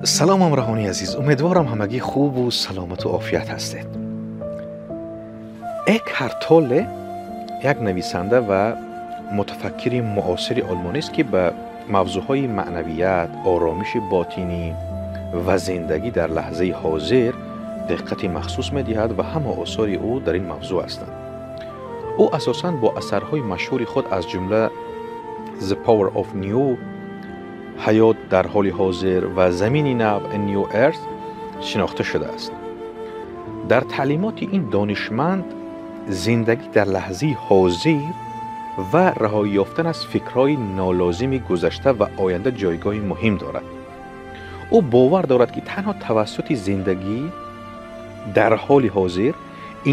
Салом ҳамроҳони азиз, умедворам ҳамагӣ хубу саломату офият ҳастед. Экхарт Толле як нависанда ва мутафаккири муосири олмонист, ки ба мавзӯъҳои маънавият, оромиши ботинӣ ва зиндагӣ дар лаҳзаи ҳозир диққати махсус медиҳад ва ҳама осори ӯ дар ин мавзӯъ ҳастанд. Ӯ асосан бо асарҳои машҳури худ, аз ҷумла The Power of Now, ҳаёт дар ҳоли ҳозир ва замини нав, A New Earth, шинохта шудааст. Дар таълимоти ин донишманд зиндагӣ дар лаҳзаи ҳозир ва раҳоӣ ёфтан аз фикрҳои нолозими гузашта ва оянда ҷойгоҳи муҳим дорад. Ӯ бовар дорад, ки танҳо тавассути зиндагӣ дар ҳоли ҳозир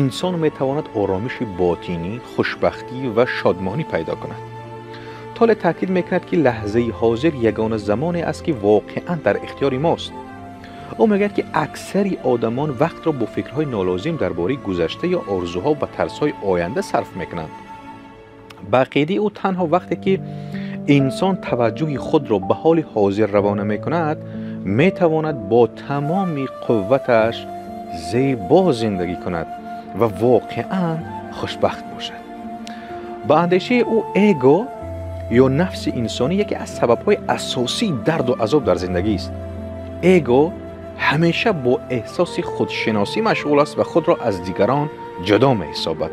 инсон метавонад оромиши ботинӣ, хушбахтӣ ва шодмонӣ пайдо кунад. Толе таъкид мекунад, ки лаҳзаи ҳозир ягона замоне аст, ки воқеан дар ихтиёри мост. Ӯ мегӯяд, ки аксари одамон вақтро бо фикрҳои нолозим дар бораи гузашта ё орзуҳо ва тарсҳои оянда сарф мекунанд. Ба ақидаи ӯ, танҳо вақте ки инсон таваҷҷӯҳи худро ба ҳоли ҳозир равона мекунад, метавонад бо тамоми қувваташ зебо зиндагӣ кунад ва воқеан хушбахт бошад. Ба андешаи ӯ, эго ё нафси инсонӣ яке аз сабабҳои асосии дарду азоб дар зиндагист. Эго ҳамеша бо эҳсоси худшиносӣ машғул аст ва худро аз дигарон ҷудо меҳисобад.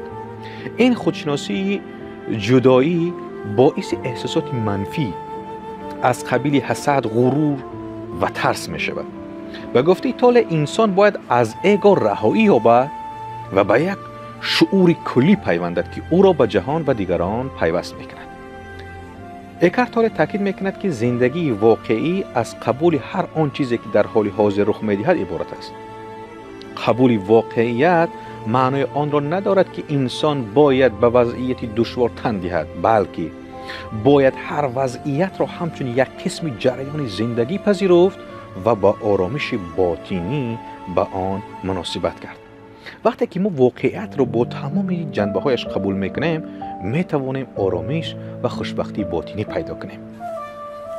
Ин худшиносии ҷудоӣ боиси эҳсосоти манфӣ аз қабили ҳасад, ғурур ва тарс мешавад. Ба гуфтаи Толе, инсон бояд аз эго раҳоӣ ёбад ва ба як шуури куллӣ пайвандад, ки ӯро ба ҷаҳон ва дигарон пайваст мекунад. Экхарт Толле таъкид мекунад, ки зиндагии воқеӣ аз қабули ҳар он чизе, ки дар ҳоли ҳозир рух медиҳад, иборат аст. Қабули воқеият маънои онро надорад, ки инсон бояд ба вазъияти душвор тан диҳад, балки бояд ҳар вазъиятро ҳамчун як қисми ҷараёни зиндагӣ пазируфт ва ба оромиши ботинӣ ба он муносибат кард. Вақте ки мо воқеиятро бо тамоми ҷанбаҳояш қабул мекунем, метавонем оромиш ва хушбахтии ботинӣ пайдо кунем.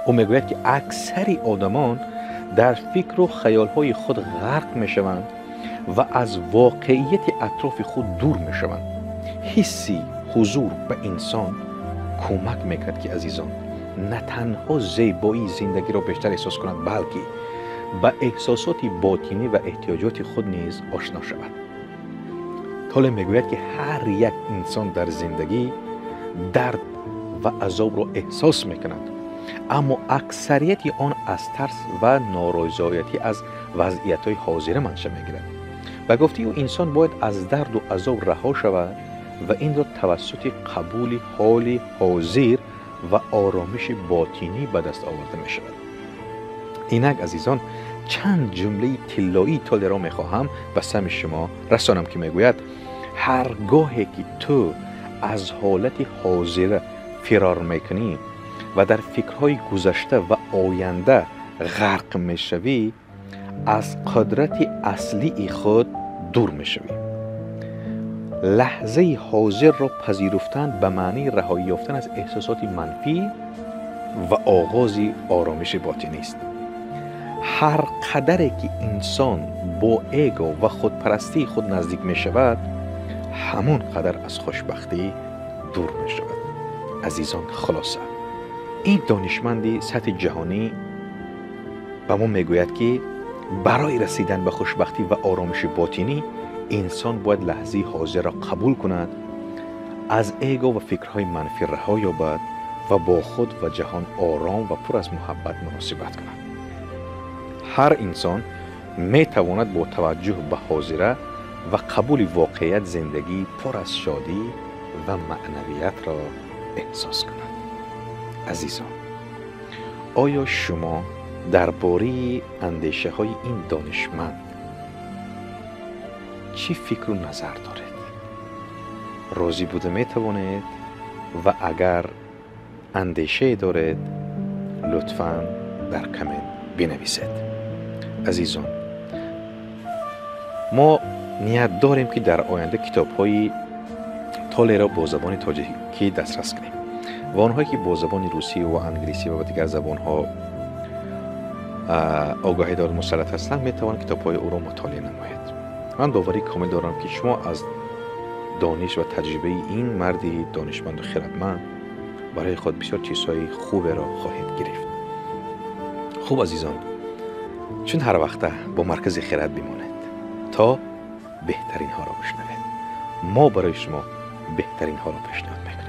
Ӯ мегӯяд, ки аксари одамон дар фикру хаёлҳои худ ғарқ мешаванд ва аз воқеияти атрофи худ дур мешаванд. Ҳисси ҳузур ба инсон кӯмак мекунад, ки, азизон, на танҳо зебоии зиндагиро бештар эҳсос кунад, балки ба эҳсосоти ботинӣ ва эҳтиёҷоти худ низ ошно шавад. Толе мегӯяд, ки ҳар як инсон дар зиндагӣ дард ва азобро эҳсос мекунад, аммо аксарияти он аз тарс ва норозоятӣ аз вазъиятҳои ҳозира манша мегирад. Ба гуфтаи ӯ, инсон бояд аз дарду азоб раҳо шавад ва инро тавассути қабули ҳоли ҳозир ва оромиши ботинӣ ба даст оварда мешавад. Инак, азизон, чанд ҷумлаи тиллоии Толеро мехоҳам ба самъи шумо расонам, ки мегӯяд: ҳар гоҳе ки ту аз ҳолати ҳозира фирор мекунӣ ва дар фикрҳои гузашта ва оянда ғарқ мешавӣ, аз қудрати аслии худ дур мешавӣ. Лаҳзаи ҳозирро пазируфтан ба маънии раҳоӣ ёфтан аз эҳсосоти манфӣ ва оғози оромиши ботинист. Ҳар қадаре ки инсон бо эго ва худпарастии худ наздик мешавад, ҳамон қадар аз хушбахтӣ дур мешавад. Азизон, хулоса, ин донишманди сатҳи ҷаҳонӣ ба мо мегӯяд, ки барои расидан ба хушбахтӣ ва оромиши ботинӣ инсон бояд лаҳзаи ҳозирро қабул кунад, аз эго ва фикрҳои манфӣ раҳо ёбад ва бо худ ва ҷаҳон ором ва пур аз муҳаббат муносибат кунад. Ҳар инсон метавонад бо таваҷҷӯҳ ба ҳозира ва қабули воқеият зиндагии пур аз шодӣ ва маънавиятро эҳсос кунад. Азизон, оё шумо дар бораи андешаҳои ин донишманд чӣ фикру назар доред? Розӣ буда метавонед ва агар андешае доред, лутфан дар коммент бинависед. Азизон, мо ният дорем, ки дар оянда китобҳои Толеро бо забони тоҷикӣ дастрас кунем ва онҳое, ки бо забони русӣ ва англисӣ ва дигар забонҳо огаҳӣ дорад, мусаллат ҳастанд, метавонанд китобҳои ӯро мутолиа намояд. Ман боварии комил дорам, ки шумо аз дониш ва таҷрибаи ин марди донишманду хирадманд барои худ бисёр чизҳои хуберо хоҳед гирифт. Хуб, азизон, чун ҳар вақта бо Маркази Хирад бимонед, то беҳтаринҳоро бишнавед. Мо барои шумо беҳтаринҳоро пешниҳод мекунем.